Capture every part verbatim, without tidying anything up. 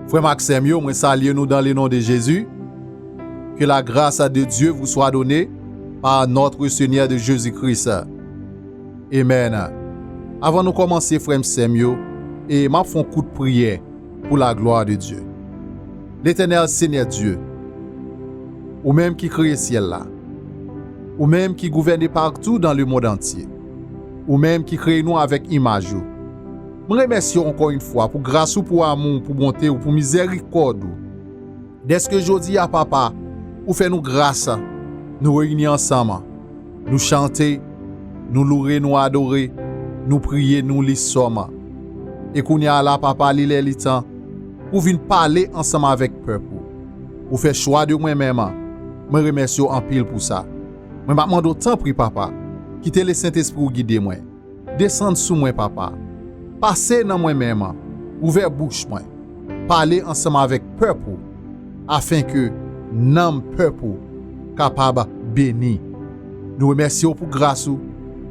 Frè m ak sè m yo, mwen salye nou dans le nom de Jésus. Que la grâce de Dieu vous soit donnée par notre Seigneur de Jésus-Christ. Amen. Avan nou kòmanse, frè m, sè m yo, e m ap fè yon kout priyè pour la gloire de Dieu. Letènèl Senyè Dye, ou menm ki kreye syèl la, ou menm ki gouvène partout dans le monde entier, ou menm ki kreye nou avèk imaj ou, mwen remèsye w ankò yon fwa pou gras ou, pou amou w, pou bonte w, pou mizèrikòd ou. Dèske jodi a, Papa, ou fè nou gras, nou reyini ansanm, nou chante, nou loure, nou adore, nou priye, nou li sòm. E kounye a la, Papa, li lè, li tan pou vin pale ansanm avèk pèp ou. Ou fè chwa de mwen menm. Mwen remèsye w anpil pou sa. Mwen m ap mande w, tanpri, Papa, kite Lesentespri w gide mwen. Desann sou mwen, Papa. Pase nan mwen menm. Ouvè bouch mwen. Pale ansanm avèk pèp ou, afenke nanm pèp ou kapab beni. Nou remèsye w pou gras ou,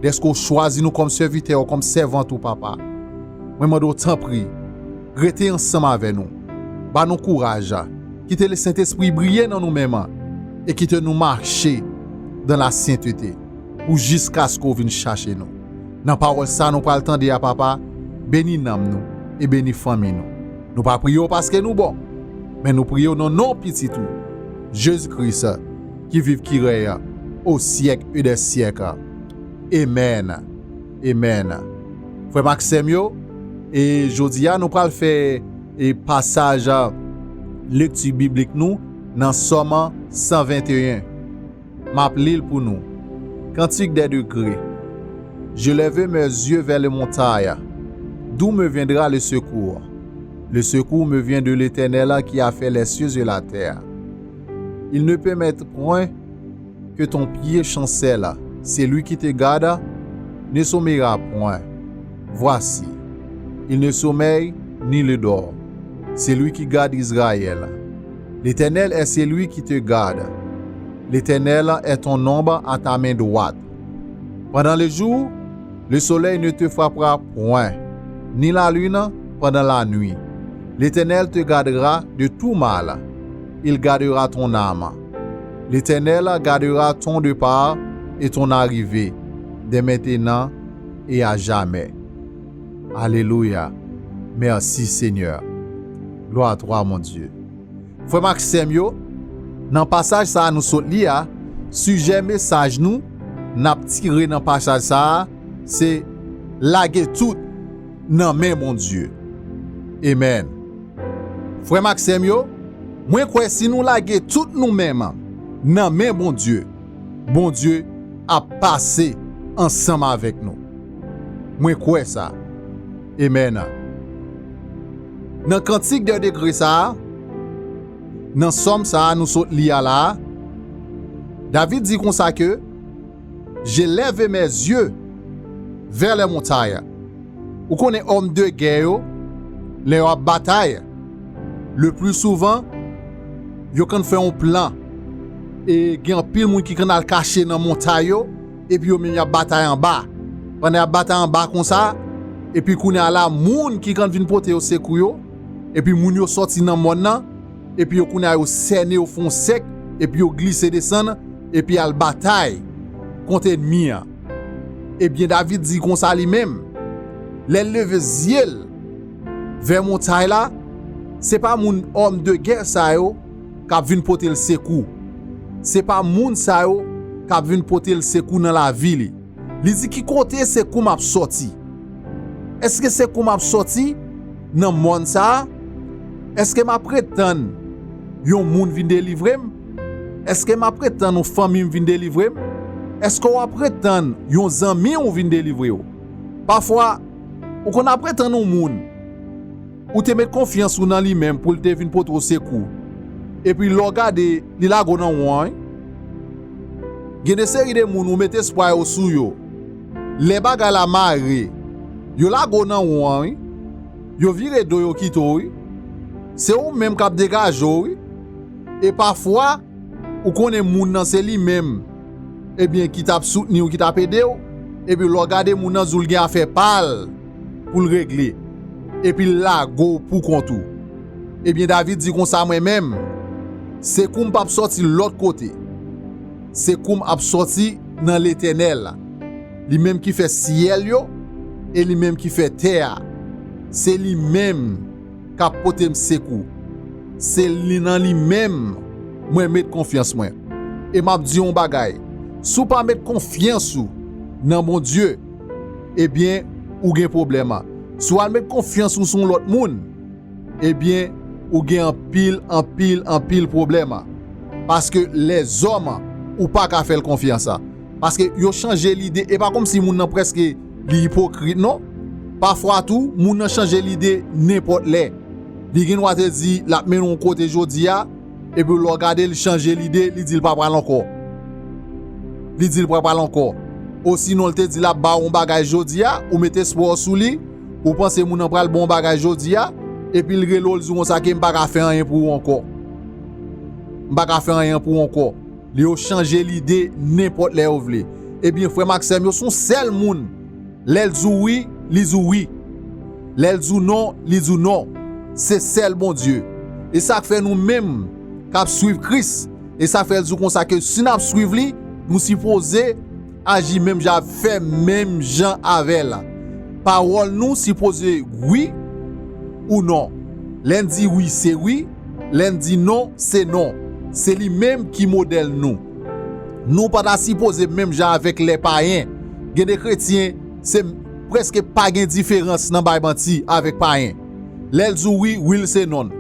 dèske w chwazi nou kòm sèvitè w, kòm sèvant ou, Papa. Mwen mande w, tanpri, rete ansanm avè nou. Ba nou kouraj. Kite Lesentespri briye nan nou menm e kite nou mache dans la sainteté pou jiskaske w vin chache nou. Nan pawòl sa nou pral tande a, Papa, beni nanm nou e beni fanmi nou. Nou pa priye w paske nou bon, men nou priye w nan non Pitit ou, Jezi Kris, ki viv, ki rèy o syèk e dè syèk. Amèn. Amèn. Frè m ak sè m yo, e jodi a nou pral fè e pasaj, a, lekti biblik nou nan Sòm san venteyen. M ap li l pou nou. Cantique des degrés. Je lève mes yeux vers les montagnes. D'où me viendra le secours? Le secours me vient de l'Éternel qui a fait les cieux et la terre. Il ne permet point que ton pied chancelle. Celui qui te garde ne sommeillera point. Voici, il ne sommeille ni ne dort, celui qui garde Israël. L'Éternel est celui qui te garde. L'Éternel est ton ombre à ta main droite. Pendant le jour, le soleil ne te frappera point, ni la lune pendant la nuit. L'Éternel te gardera de tout mal. Il gardera ton âme. L'Éternel gardera ton départ et ton arrivée, dès maintenant et à jamais. Alelouya. Mèsi, Senyè. Glwa a twa, mon Dye. Frè m ak sè m yo, nan pasaj sa a nou sot li a, sijè mesaj nou n ap tire nan pasaj sa a, se lage tout nan men Bondye. Amèn. Frè m ak sè m yo, mwen kwè si nou lage tout nou menm nan men Bondye, Bondye ap pase ansanm avèk nou. Mwen kwè sa. Amèn. Nan kantik de degre sa a, nan sòm sa a nou sot li a la a, David di konsa ke, je lève mes yeux vers les montagnes. Ou konnen òm de gè yo, lè yo ap batay, le pli souvan, yo konn fè yon plan. E gen anpil moun ki konn al kache nan montay yo, epi yo menm y ap batay anba. Pandan y ap batay anba konsa, epi kounye a la, moun ki konn vin pote yo sekou yo, epi moun yo sòti nan mòn nan, epi yo kounye a yo sène, yo fè yon sèk, epi yo glise desann, epi al batay kont ènmi an. Ebyen, David di konsa li menm, lè l leve zye l vè montay la, se pa moun òm de gè sa yo k ap vin pote l sekou. Se pa moun sa yo k ap vin pote l sekou nan lavi li. Li di, ki kote sekou m ap sòti? Èske sekou m ap sòti nan mòn sa a? Èske m ap ret tann yon moun vin delivre m? Èske m ap ret tann yon fanmi m vin delivre m? Èske w ap ret tann yon zanmi w vin delivre w? Pafwa, ou konn ap ret tann yon moun, ou te met konfyans ou nan li menm pou l te vin pote w sekou. Epi lè w gade, li lage w nan won an, wi. Gen de seri de moun ou met espwa yo sou yo. Lè bagay la mare, yo lage w nan won an, wi. Yo vire do yo kite w, wi. Se ou menm k ap degaje w, wi. E pafwa, ou konnen moun nan se li menm, ebyen, ki t ap soutni w, ki t ap ede w, epi lè w gade moun nan di w l gen afè pa l pou l regle, epi l lage w pou kont ou. Ebyen, David di konsa, mwen menm, sekou m p ap sòti lòt kote. Sekou m ap sòti nan Letènèl, li menm ki fè syèl yo e li menm ki fè tè a. Se li menm k ap pote m sekou. Se li, nan li menm mwen met konfyans mwen. E m ap di yon bagay, si w pa met konfyans ou nan Bondye, ebyen, ou gen pwoblèm. Si w al met konfyans ou sou yon lòt moun, ebyen, ou gen anpil, anpil, anpil pwoblèm. Paske lèzòm, ou pa ka fè l konfyans. Paske yo chanje lide, e pa kòmsi moun nan prèske li ipokrit, non. Pafwa tou, moun nan chanje lide nenpòt lè. Li gen dwa te di l ap mennen w yon kote jodi a, epi lè w gade l chanje lide, li di l pa pral ankò. Li di l pa pral ankò. Osinon, l te di l ap ba w yon bagay jodi a, ou met espwa w sou li, ou panse moun nan pral ba w yon bagay jodi a, epi l rele w, l di w konsa ke m pa ka fè anyen pou ou ankò. M pa ka fè anyen pou ou ankò. Li yo chanje lide nenpòt lè yo vle. Ebyen, frè m ak sè m yo, se yon sèl moun. Lè l di w wi, li di w wi. Lè l di w non, li di w non. Se sèl Bondye. E sa k fè nou menm k ap swiv Kris, e sa k fè l di w konsa ke si n ap swiv li, nou sipoze aji menm jan, fè menm jan avè l. Pawòl nou sipoze wi ou non. Lè n di wi, se wi. Lè n di non, se non. Se li menm ki modèl nou. Nou pa ta sipoze menm jan avèk lè payen. Gen de kretyen, se prèske pa gen diferans nan bay manti avèk payen. Lè l di w wi, wi l se non l.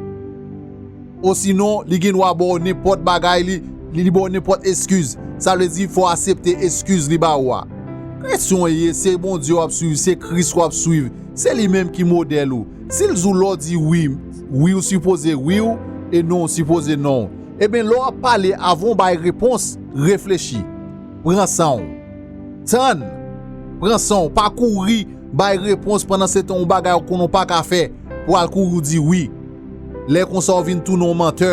Osinon, li gen dwa ba w nenpòt bagay, li, li, li ba w nenpòt eskiz. Sa vle di, fò w aksepte eskiz li ba ou a. Kretyen w ye, se Bondye w ap swiv, se Kris w ap swiv. Se li menm ki modèl ou. Si l di w lè w di wi, wi ou sipoze wi w, e non ou sipoze non w. Ebyen, lè w ap pale, avan w bay repons, reflechi. Pran san w. Tann. Pran san w. Pa kouri bay repons pandan se tan yon bagay ou konnen w pa ka fè pou w al kouri w di wi. Lè konsa w vin tounen yon mantè.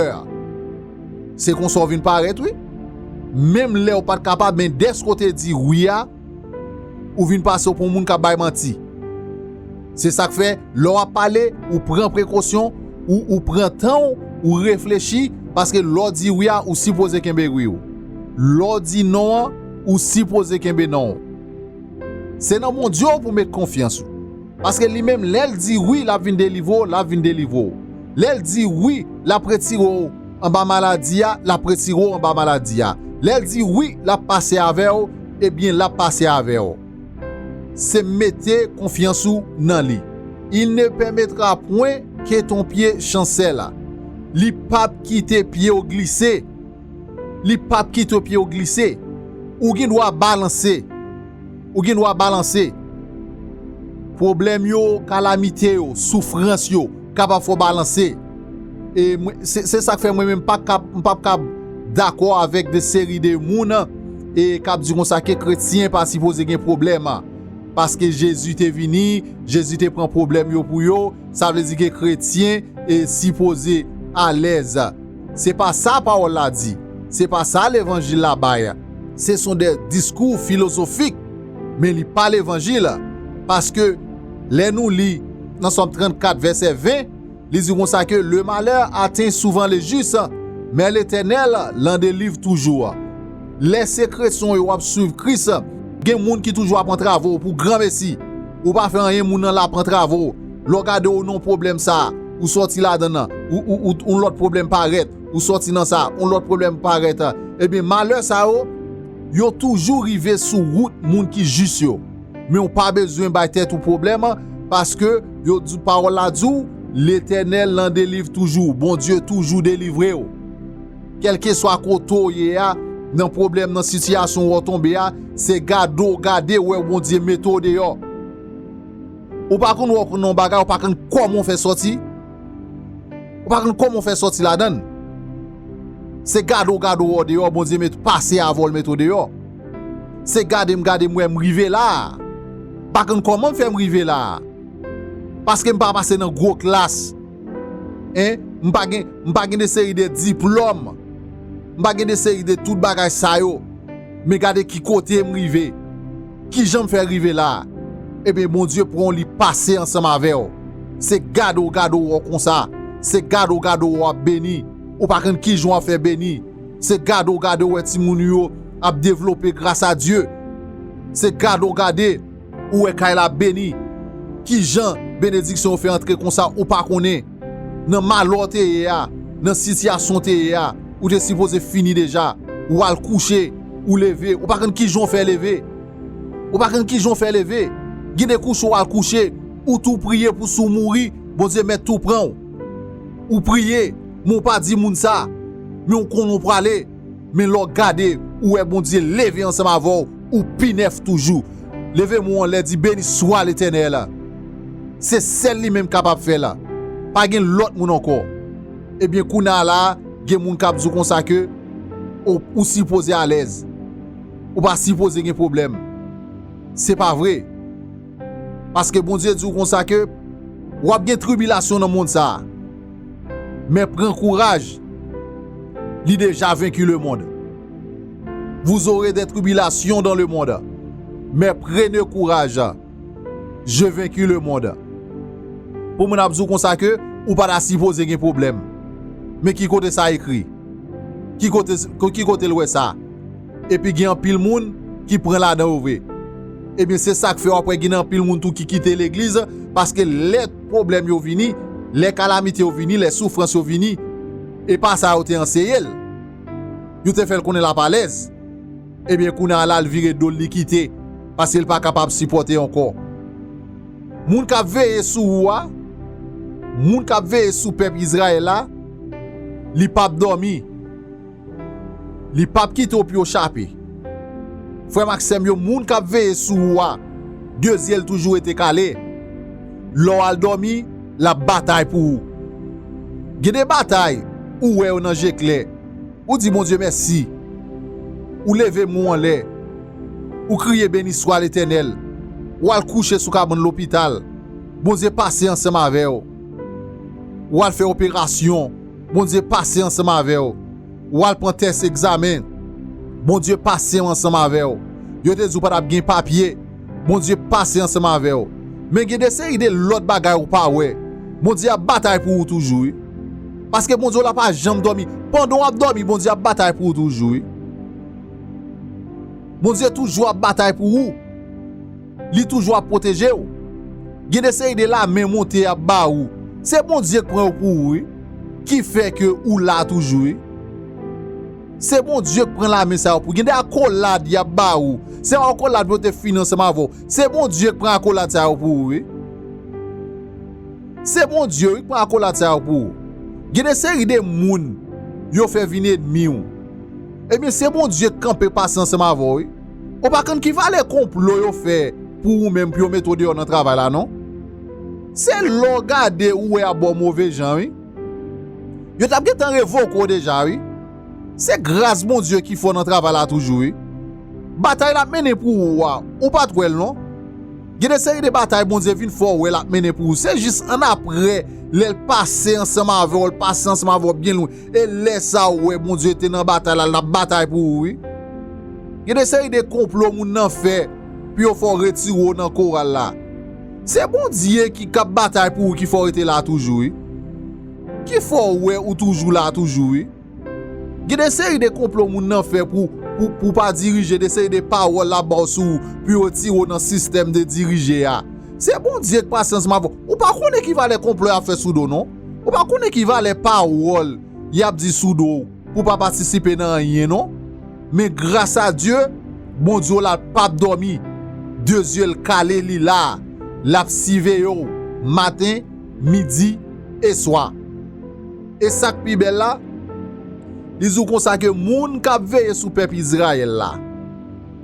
Se konsa w vin parèt, wi. Menm lè w pa t kapab, men dèske w te di wi a, ou vin pase w pou yon moun k ap bay manti. Se sa k fè, lè w ap pale, ou pran prekosyon, ou, ou pran tan w, ou reflechi, paske lè w di wi a, ou sipoze kenbe wi w. Lè w di non an, ou sipoze kenbe non w. Se nan Bondye w pou w met konfyans ou. Paske li menm, lè l di wi, l ap vin delivre w, l ap vin delivre w. Lè l di wi, l ap retire w anba maladi a, l ap retire w anba maladi a. Lè l di wi, l ap pase avè w, ebyen, l ap pase avè w. Se mete konfyans ou nan li. Il ne permettra point que ton pied chancelle. Li p ap kite pye w glise. Li p ap kite pye w glise. Ou gen dwa balanse. Ou gen dwa balanse. Pwoblèm yo, kalamite yo, soufrans yo kapab fè w balanse. E mwen, se, se sa k fè mwen menm m pa kab, m p ap kab dakò avèk de seri de moun e k ap di konsa ke kretyen pa sipoze gen pwoblèm. Paske Jezi te vini, Jezi te pran pwoblèm yo pou yo, sa vle di ke kretyen e sipoze alèz. Se pa sa pawòl la di. Se pa sa levanjil la bay. Se son de diskou filozofik, men li pa levanjil. Paske lè nou li nan Sòm trannkat, vèsè ven, li di konsa ke le malheur atteint souvent le juste, mais l'Éternel l'en délivre toujours. Lè se kretyen w ap swiv Kris, gen moun ki toujou ap antrave w pou granmesi. Ou pa fè anyen, moun nan la ap antrave w. Lè w gade w nan pwoblèm sa a, ou sòti ladan l, ou, ou, ou, yon lòt pwoblèm parèt, ou sòti nan sa, yon lòt pwoblèm parèt. Ebyen, malè sa yo, yo toujou rive sou wout moun ki jis yo. Men w pa bezwen bay tèt ou pwoblèm, paske yo di, pawòl la di w, Letènèl l'en délivre toujours, Bondye toujou delivre w. Kèlkeswa kote w ye a, nan pwoblèm, nan sitiyasyon w tonbe a, se gade w gade wè Bondye mete w deyò. Ou pa konn wè w konn nan yon bagay, ou pa konn kòman w fè sòti. Ou pa konn kòman w fè sòti ladan l. Se gade w gade w wè w deyò, Bondye met pase avè w, l mete w deyò. Se gade m gade m wè m rive la a. Pa konn kòman m fè m rive la a. Paske m pa pase nan gwo klas. En, m pa gen, m pa gen de seri de diplòm. M pa gen de seri de tout bagay sa yo. Men gade ki kote m rive. Kijan m fè rive la a? Ebyen, Bondye pran w, li pase ansanm avè w. Se gade w gade w wè w konsa. Se gade w gade w w ap beni. Ou pa konn kijan w ap fè beni. Se gade w gade w wè timoun ou yo ap devlope gras a Dye. Se gade w gade ou wè kay la beni. Kijan benediksyon yo fè antre konsa ou pa konnen. Nan malè w te ye a, nan sitiyasyon w te ye a, ou te sipoze fini deja. Ou al kouche, ou leve. Ou pa konn kijan w fè leve. Ou pa konn kijan w fè leve. Gen de kouche w al kouche, ou tou priye pou si w mouri, Bondye mèt tou pran w. Ou priye, men w pa di moun sa, men w konnen w prale. Men lè w gade, ou wè Bondye leve ansanm avè w, ou pi nèf toujou. Leve men w anlè, di, "Beni swa Letènèl." Se sèl li menm kapab fè l. Pa gen lòt moun ankò. Ebyen, kounye a la, gen moun k ap di w konsa ke ou, ou sipoze alèz. Ou pa sipoze gen pwoblèm. Se pa vre. Paske Bondye di w konsa ke w ap gen tribilasyon nan mond sa a. Men pran kouraj, li deja venki lemonn. Vous aurez des tribulations dans le monde, mais prenez courage, j'ai vaincu le monde. Pou moun ap di w konsa ke ou pa ta sipoze gen pwoblèm. Men ki kote sa ekri? Ki kote, ki kote l wè sa? Epi gen anpil moun ki pran ladan yo vre. Ebyen, se sa k fè w ap wè gen anpil moun tou ki kite legliz, paske lè pwoblèm yo vini, lè kalamite yo vini, lè soufrans yo vini, e pa sa yo te anseye l. Yo te fè l konnen l ap alèz. Ebyen, kounye a la, l vire do l, li kite, paske l pa kapab sipòte ankò. Moun k ap veye sou ou a, moun k ap veye sou pèp Izrayèl la, li p ap dòmi. Li p ap kite w pou yo chape. Frè m ak sè m yo, moun k ap veye sou ou a, de zye l toujou rete kale. Lè w al dòmi, l ap batay pou ou. Gen de batay, ou wè yo nan je klè. Ou di Bondye mèsi. Ou leve men w anlè. Ou kriye, "Beni swa Letènèl." Ou al kouche sou kabann lopital. Bondye pase ansanm avè w. Ou al fè operasyon. Bondye pase ansanm avè w. Ou al pran tès egzamen. Bondye pase ansanm avè w. Yo te di w pa t ap gen papye. Bondye pase ansanm avè w. Men gen de seri de lòt bagay ou pa wè. Bondye ap batay pou ou toujou, wi. Paske Bondye w la pa janm dòmi. Pandan w ap dòmi, Bondye ap batay pou ou toujou, wi. Bondye toujou ap batay pou ou. Li toujou ap pwoteje w. Gen de seri de lamen monte y ap ba ou. Se Bondye k pran yo pou ou, wi. Ki fè ke ou la toujou, wi. Se Bondye k pran lamen sa yo pou ou. Gen de akolad y ap ba ou. Se akolad pou yo te fini ansanm avè w. Se Bondye k pran akolad sa yo pou ou, wi. Se Bondye, wi, k pran akolad sa yo pou ou. Gen de seri de moun yo fè vin ènmi w. Ebyen, se Bondye k kanpe pase ansanm avè w, wi. Ou pa konn ki valè konplo yo fè pou ou menm, pou yo mete w deyò nan travay la, non. Se lè w gade ou wè y ap ba w move jan, wi. Yo t ap gentan revoke w deja, wi. Se gras Bondye ki fè w nan travay la toujou, wi. Batay l ap mennen pou ou a, ou pa t wè l, non. Gen de seri de batay Bondye vin fè w wè l ap mennen pou ou. Se jis annapre, lè l pase ansanm avè w, l pase ansanm avè w byen lwen. E lè sa a ou wè Bondye te nan batay la, l ap batay pou ou, wi. Gen de seri de konplo moun nan fè pou yo fè w retire w nan koral la. Se Bondye ki, k ap batay pou ou ki fè w rete la toujou, wi. Ki fè w wè ou toujou la toujou, wi. Gen de seri de konplo moun nan fè pou, pou, pou w pa dirije, de seri de pawòl l ap ba w sou ou, pou yo retire w nan sistèm de dirije a. Se Bondye k pase ansanm avè w. Ou pa konnen ki valè konplo y ap fè sou do w, non. Ou pa konnen ki valè pawòl y ap di sou do w pou w pa patisipe nan anyen, non. Men gras a Dye, Bondye w la p ap dòmi. De zye l kale, li la. L ap siveye w maten, midi e swa. E sa k pi bèl la, li di w konsa ke moun k ap veye sou pèp Izrayèl la,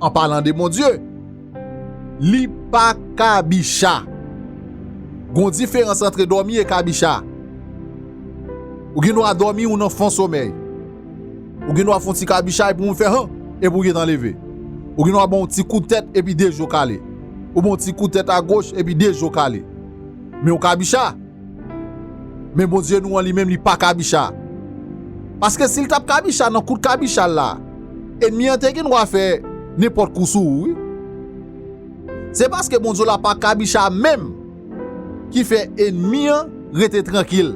an palan de Bondye, li pa kabicha. Gon diferans antre dòmi e kabicha. Ou gen dwa dòmi, ou nan fon somèy. Ou gen dwa fè yon ti kabicha epi moun fè han, epi ou gentan leve. Ou gen dwa ba yon ti kout tèt epi de je w kale. Ou ba yon ti kout tèt agoch epi de je w kale. Men ou kabicha. Men Bondye nou an li menm li pa kabicha. Paske si l t ap kabicha nan kout kabicha l la, ènmi an te gen dwa fè nenpòt kou sou ou, wi. Se paske Bondye w la pa kabicha menm ki fè ènmi an rete trankil.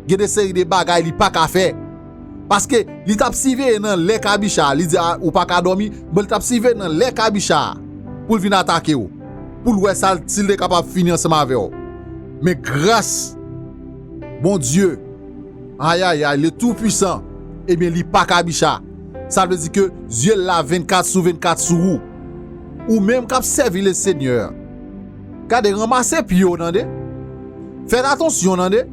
Gen de seri de bagay li pa ka fè. Paske li t ap siveye nan lè kabicha a. Li di, "A, ou pa ka dòmi." Bon, li t ap siveye nan lè kabicha a pou l vin atake w. Pou l wè sa, si l te kapab fini ansanm avè w. Men gras Bondye, ayayay, le Tout-Puissant, ebyen, li pa kabicha. Sa vle di ke zye l la vennkat sou vennkat sou ou. Ou menm k ap sèvi Lesenyè, gade, ranmase pye w, tande. Fèt atansyon, tande.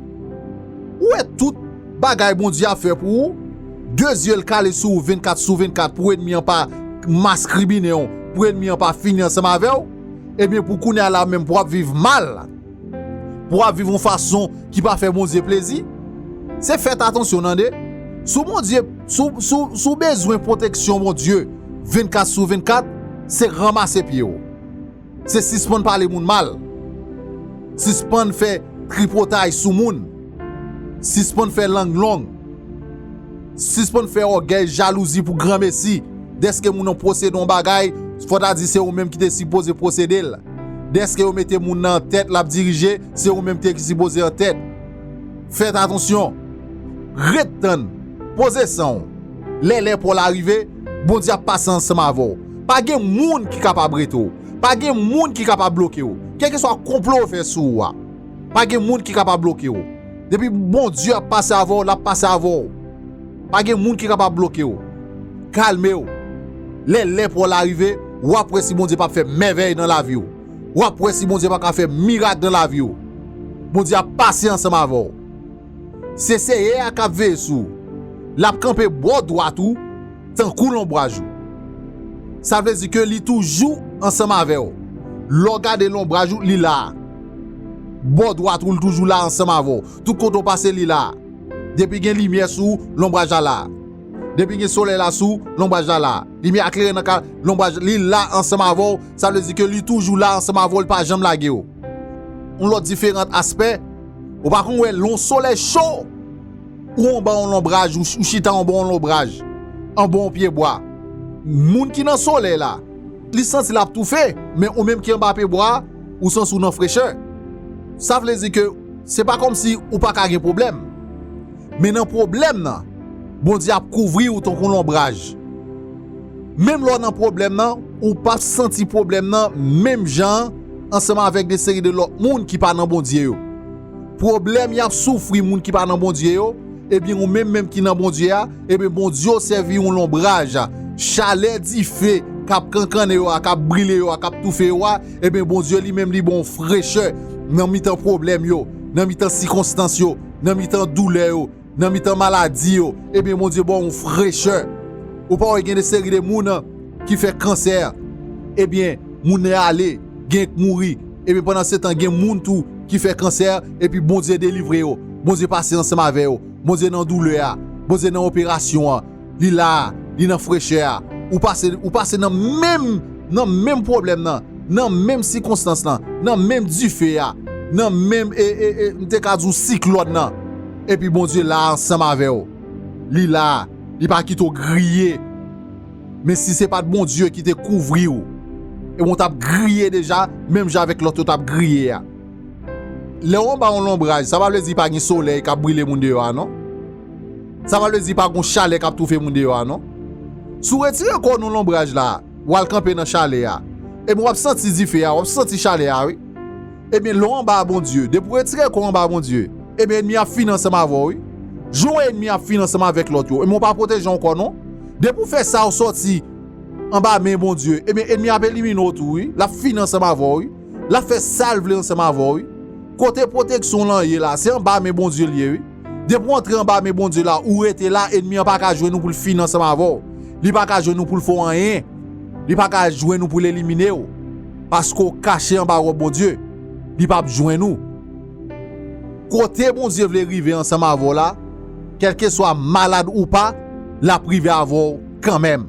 Ou wè tout bagay Bondye ap fè pou ou, de zye l kale sou ou vennkat sou vennkat pou ènmi an pa maskrimine w, pou ènmi an pa fini ansanm avè w, ebyen, pou kounye a la menm, pou w ap viv mal, pou w ap viv yon fason ki pa fè Bondye plezi, se fèt atansyon, tande. Si w Bondye, si w, si w, si w bezwen pwoteksyon Bondye vennkat sou vennkat, se ranmase pye w. Se sispann pale moun mal. Sispann fè tripotay sou moun. Sispann fè lang long. Sispann fè ògèy, jalouzi pou granmesi. Dèske moun nan posede yon bagay, fò ta di se ou menm ki te sipoze posede l. Dèske yo mete moun nan an tèt, l ap dirije, se ou menm ki te sipoze an tèt. Fèt atansyon. Ret tann. Poze san w. Lè lè pa w la rive, Bondye ap pase ansanm avè w. Pa gen moun ki kapab rete w. Pa gen moun ki kapab bloke w. Kèlkeswa konplo yo fè sou ou a, pa gen moun ki kapab bloke w. Depi Bondye ap pase avè w, l ap pase avè w. Pa gen moun ki kapab bloke w. Kalme w. Lè lè pa w la rive, w ap wè si Bondye p ap fè mèvèy nan lavi w. W ap wè si Bondye pa ka fè mirak nan lavi w. Bondye ap pase ansanm avè w. Se Seyè a k ap veye sou ou. L ap kanpe bò dwat ou tankou lonbraj ou. Sa vle di ke li toujou ansanm avè w. Lè w gade lonbraj ou, li la. Bò dwat ou, li toujou la ansanm avè w. Tout kote w pase, li la. Depi gen limyè sou ou, lonbraj la la. Depi gen solèy la sou ou, lonbraj la la. Limyè a klere nan ka, lonbraj, li la ansanm avè w. Sa vle di ke li toujou la ansanm avè w, li pa janm lage w. Yon lòt diferan aspè, ou pa konn wè lè yon solèy cho, ou anba yon lonbraj, ou, ou chita anba yon lonbraj, anba yon pyebwa. Moun ki nan solèy la, li santi l ap toufe, men ou menm ki anba pyebwa a, ou santi w nan frechè. Sa vle di ke se pa kòmsi ou pa ka gen pwoblèm. Men nan pwoblèm nan, Bondye ap kouvri w tankou lonbraj. Menm lè w nan pwoblèm nan, ou p ap santi pwoblèm nan menm jan ansanm avèk de seri de lòt moun ki pa nan Bondye yo. Pwoblèm y ap soufri moun ki pa nan Bondye yo, ebyen, ou menm menm ki nan Bondye a, ebyen, Bondye w sèvi yon lonbraj. Chalè dife k ap kankannen yo a, k ap brile yo a, k ap toufe yo a, ebyen, Bondye li menm li ba w frechè nan mitan pwoblèm yo, nan mitan sikonstans yo, nan mitan doulè yo, nan mitan maladi yo, ebyen, Bondye ba w yon frechè. Ou pa wè gen de seri de moun ki fè kansè, ebyen, moun nan ale, gen k mouri, ebyen, pandan se tan, gen moun tou ki fè kansè, epi Bondye delivre yo, Bondye pase ansanm avè yo, Bondye nan doulè a, Bondye nan operasyon an, li la, li nan frechè a, ou pase, ou pase nan menm, nan menm pwoblèm nan, nan menm sikonstans lan, nan menm dife a, nan menm, e, e, e, m te ka di w siklòn nan. Epi Bondye la ansanm avè w. Li la, li pa kite w griye. Men si se pa t Bondye ki te kouvri w, ebyen w t ap griye deja, menm jan avèk lòt yo t ap griye a. Lè w anba yon lonbraj, sa pa vle di pa gen solèy k ap brile moun deyò a, non. Sa pa vle di pa gen chalè k ap toufe moun deyò a, non. Si w retire kò w nan lonbraj la, w al kanpe nan chalè a, ebyen w ap santi dife a, w ap santi chalè a, wi. Ebyen, lè w anba Bondye, depi w retire kò w anba Bondye, ebyen, ènmi ap fini ansanm avè w, wi. Jou ènmi ap fini ansanm avèk lòt yo, ebyen, w pa pwoteje ankò, non. Depi w fè sa, w sòti anba men Bondye, ebyen, ènmi ap elimine w tou, wi. L ap fini ansanm avè w, wi. L ap fè sa l vle ansanm avè w, wi. Kote pwoteksyon w lan ye la, se anba men Bondye l ye, wi. Depi w antre anba men Bondye la, ou rete la, ènmi an pa ka jwenn ou pou l fini ansanm avè w. Li pa ka jwenn ou pou l fè w anyen. Li pa ka jwenn ou pou l elimine w. Paske w kache anba wòb Bondye. Li p ap jwenn ou. Kote Bondye vle rive ansanm avè w la, kèlkeswa malad ou pa, l ap rive avè w kanmenm.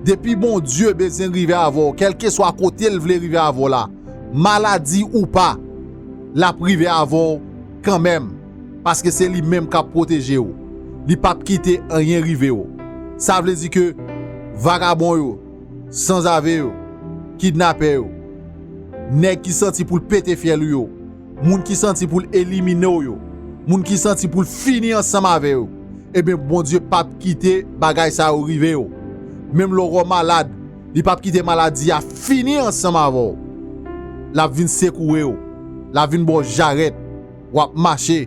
Depi Bondye bezwen rive avè w, kèlkeswa kote l vle rive avè w la, maladi ou pa, l ap rive avè w kanmenm, paske se li menm k ap pwoteje w. Li p ap kite anyen rive w. Sa vle di ke vagabon yo, sanzave yo, kidnapè yo, nèg ki santi pou l pete fyèl ou yo, moun ki santi pou l elimine w yo, moun ki santi pou l fini ansanm avè yo, ebyen, Bondye p ap kite bagay sa yo rive yo. Menm lè w wè w malad, li p ap kite maladi a fini ansanm avè w. L ap vin sekoure w, l ap vin ba w jarèt, w ap mache,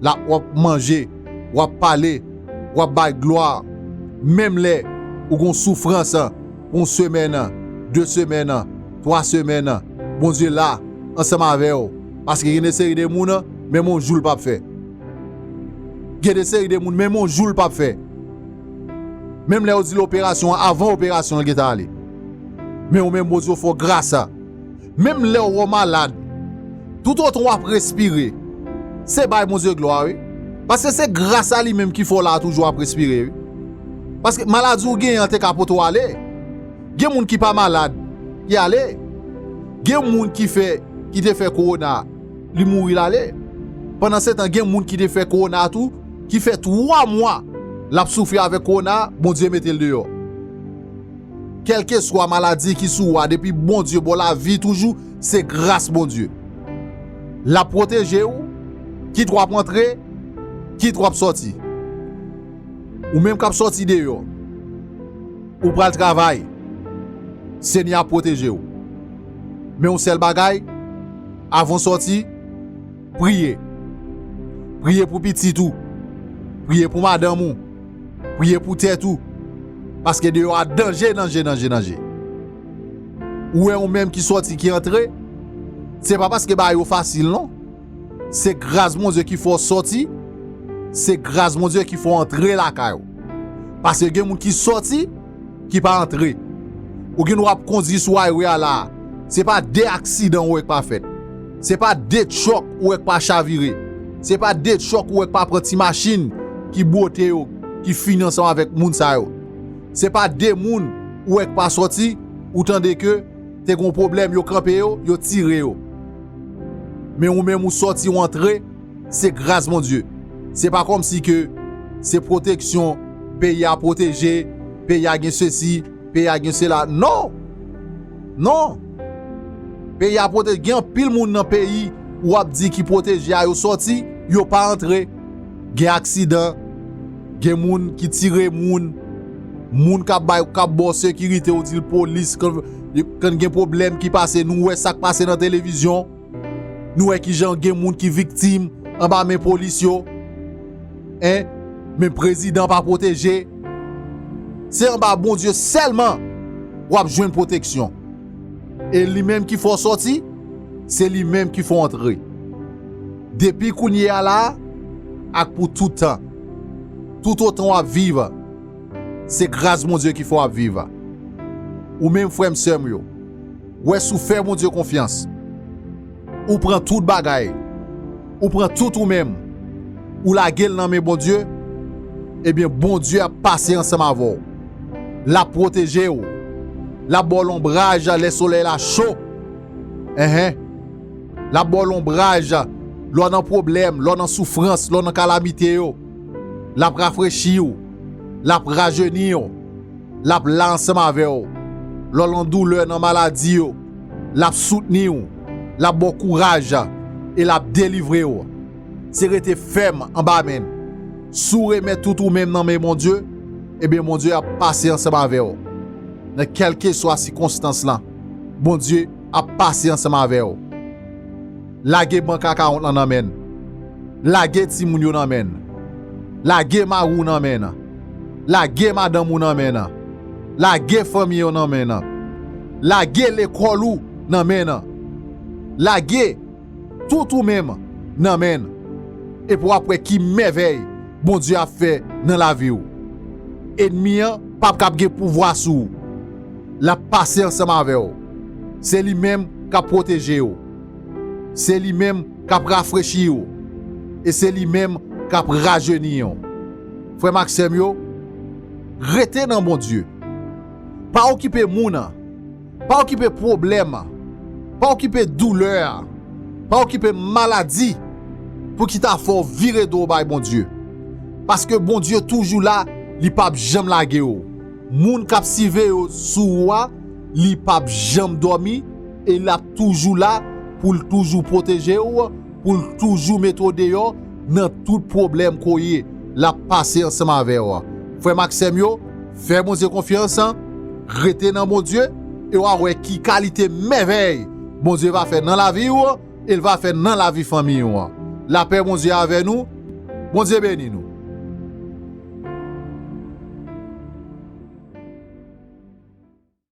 l ap, w ap manje, w ap pale, w ap bay glwa. Menm lè ou gen yon soufrans pou yon semèn, de semèn, twa semèn, Bondye la ansanm avè w. Paske gen de seri de moun, menm yon jou l p ap fè. Gen de seri de moun, menm yon jou l p ap fè. Menm lè yo di l operasyon an, avan operasyon an, l gentan ale. Men ou menm, Bondye fè w gras. Menm lè w malad, toutotan w ap respire, se bay Bondye glwa, wi. Paske se gras a li menm ki fè w la toujou ap respire, wi. Paske maladi w genyen an te ka pote w ale. Gen moun ki pa malad, ki ale. Gen moun ki fè, ki te fè kowona, li mouri, l ale. Pandansetan, gen moun ki te fè kowona tou, ki fè twa mwa l ap soufri avèk kowona, Bondye mete l deyò. Kèlkeswa maladi ki sou ou a, depi Bondye ba w lavi toujou, se gras Bondye. L ap pwoteje w, kit w ap antre, kit w ap sòti. Ou menm k ap sòti deyò, ou pral travay, Senyè ap pwoteje w. Men yon sèl bagay, avan w sòti, priye. Priye pou pitit ou. Priye pou madanm ou. Priye pou tèt ou. Paske deyò a danje, danje, danje, danje. Ou wè ou menm ki sòti, ki antre, se pa paske bagay yo fasil, non. Se gras Bondye ki fè w sòti, se gras Bondye ki fè w antre lakay ou. Paske gen moun ki sòti, ki pa antre. Ou gen dwa ap kondui sou highway a la a. Se pa de aksidan ou wè k pa fèt. Se pa de tchòk ou wè k pa chavire. Se pa de tchòk ou wè k pa pran ti machin ki bwote yo, ki fini ansanm avèk moun sa yo. Se pa de moun ou wè k pa sòti, ou tande ke te gon pwoblèm, yo kanpe yo, yo tire yo. Men ou menm ou sòti, ou antre, se gras Bondye. Se pa kòmsi ke se pwoteksyon, peyi a pwoteje, peyi a gen sesi, peyi a gen sela. Non! Non! Peyi a pwoteje. Gen anpil moun nan peyi ou ap di ki pwoteje a, yo sòti, yo pa antre. Gen aksidan, gen moun ki tire moun, moun k ap bay, k ap ba w sekirite, ou di l polis, kan, kan gen pwoblèm ki pase, nou wè sa k pase nan televizyon. Nou wè kijan gen moun ki viktim anba men polis yo. En, men prezidan pa pwoteje. Se anba Bondye sèlman w ap jwenn pwoteksyon. E li menm ki fè w sòti, se li menm ki fè w antre. Depi kounye a la a, ak pou tout tan, toutotan w ap viv, se gras Bondye ki fè w ap viv. Ou menm, frè m, sè m yo, wè si w fè Bondye konfyans, ou pran tout bagay, ou pran tout ou menm, ou lage l nan men Bondye, ebyen, Bondye ap pase ansanm avè w. L ap pwoteje w. L ap ba w lonbraj lè solèy la cho. Enhen. L ap ba w lonbraj lè w nan pwoblèm, lè w nan soufrans, lè w nan kalamite yo. L ap rafrechi w. L ap rajeni w. L ap la ansanm avè w. Lè w nan doulè, nan maladi yo, l ap soutni w. L ap ba w kouraj e l ap delivre w. Se rete fèm anba men l. Si w remèt tout ou menm nan men Bondye, ebyen, Bondye ap pase ansanm avè w. Nan kèlkeswa sikonstans lan, Bondye ap pase ansanm avè w. Lage bank akawont lan nan men l. Lage timoun yo nan men l. Lage mari w nan men l. Lage madanm ou nan men l. Lage fanmi yo nan men l. Lage lekòl ou nan men l. Lage tout ou menm nan men l. Epi w ap wè ki mèvèy Bondye ap fè nan lavi w. Ènmi an p ap kab gen pouvwa sou ou. L ap pase ansanm avè w. Se li menm k ap pwoteje w. Se li menm k ap rafrechi w. E se li menm k ap rajeni w. Frè m ak sè m yo, rete nan Bondye. Pa okipe moun. Pa okipe pwoblèm. Pa okipe doulè. Pa okipe maladi pou ki ta fè w vire do w bay Bondye. Paske Bondye toujou la, li p ap janm lage w. Moun k ap siveye w sou ou a, li p ap janm dòmi e l ap toujou la pou l toujou pwoteje w, pou l toujou mete w deyò, nan tout pwoblèm ke w ye, l ap pase ansanm avè w. Frè m ak sè m yo, fè Bondye konfyans, rete nan Bondye, e w a wè ki kalite mèvèy Bondye va fè nan lavi w, e l va fè nan lavi fanmi w. Lapè Bondye avè nou, Bondye beni nou.